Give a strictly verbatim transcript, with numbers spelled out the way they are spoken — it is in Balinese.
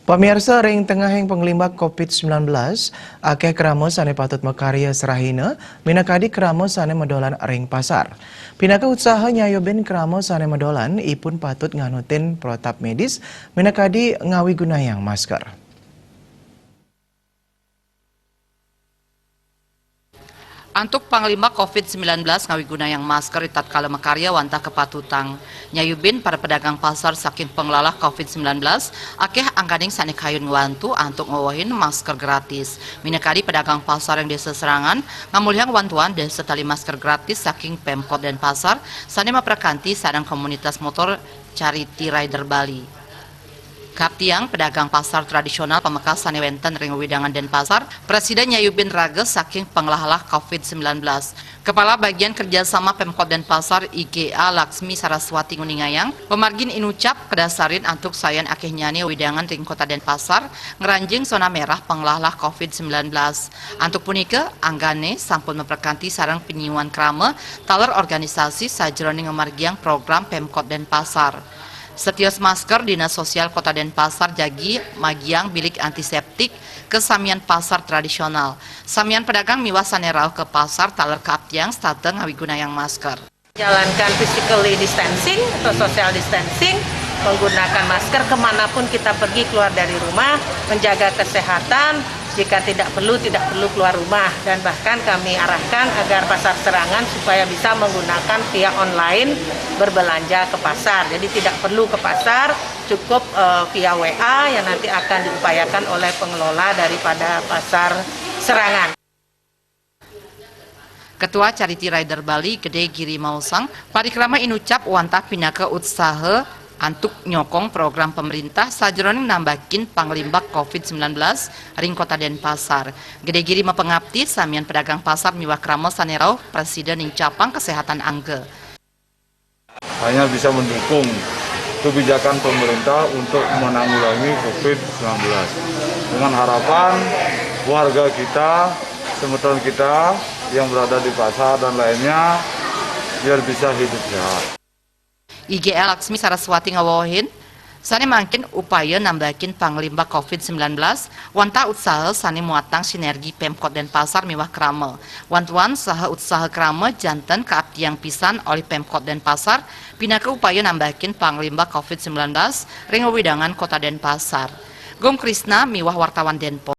Pamirsa, ring tengahing panglimbak covid sembilan belas, akeh krama sane patut makarya serahina, minakadi krama sane madolan ring pasar. Pinaka utsaha nyayubin krama sane madolan, ipun patut nganutin protap medis, minakadi ngawigunayang masker. Antuk panglimbak covid sembilan belas ngawigunayang masker ritatkala makarya wantah kapatutang. Nyayubin para pedagang pasar saking panglalah covid sembilan belas, akeh angganing sane kayun ngwantu antuk ngewehin masker gratis. Minakadi pedagang pasar ring Desa Serangan, ngamolihang wantuan dasa tali masker gratis saking Pemkot Denpasar, sane maprakanti sareng komunitas motor Charity Rider Bali. Kaptiang pedagang pasar tradisional pamekas sane wenten ring wewidangan Denpasar, prasida nyayubin raga saking panglalah covid sembilan belas. Kepala Bagian Kerjasama Pemkot Denpasar, I G A Laksmi Saraswati nguningayang, pamargin inucap kadasarin antuk sayan akehnyane wewidangan ring Kota Denpasar ngranjing zona merah panglalah covid sembilan belas. Antuk punika, anggane sampun maprakanti sareng panyiuan krama taler organisasi sajeroning ngamargiang program Pemkot Denpasar. Setios masker, Dinas Sosial Kota Denpasar jagi magiang bilik antiseptik ka samian pasar tradisional. Samian pedagang miwah sane rauh ka pasar taler kaaptiang setata ngawigunayang masker. Jalankan physically distancing atau social distancing, menggunakan masker kemanapun kita pergi keluar dari rumah, menjaga kesehatan, jika tidak perlu, tidak perlu keluar rumah. Dan bahkan kami arahkan agar pasar Serangan supaya bisa menggunakan via online berbelanja ke pasar. Jadi tidak perlu ke pasar, cukup eh, via W A yang nanti akan diupayakan oleh pengelola daripada pasar Serangan. Ketua Charity Rider Bali, Gede Giri Mausang, parikrama inucap wantah pinaka utsaha antuk nyokong program pemerintah sajeroning nambakin panglimbak covid sembilan belas ring Kota Denpasar. Gede Giri mapangapti samian pedagang pasar miwah krama sane rauh prasida nincapang kesehatan angga. Hanya bisa mendukung kebijakan pemerintah untuk menanggulangi covid sembilan belas. Dengan harapan warga kita, semeton kita yang berada di pasar dan lainnya, biar bisa hidup sehat. I G A Laksmi Saraswati ngawewehin, sane mangkin upaya nambakin panglimbak covid sembilan belas, wantah utsaha sane muatang sinergi Pemkot Denpasar miwah krama. Wantuan saha utsaha krama janten kaaptiang pisan olih Pemkot Denpasar, pinaka upaya nambakin panglimbak covid sembilan belas ring wewidangan Kota Denpasar. Gung Krisna miwah wartawan Denpos.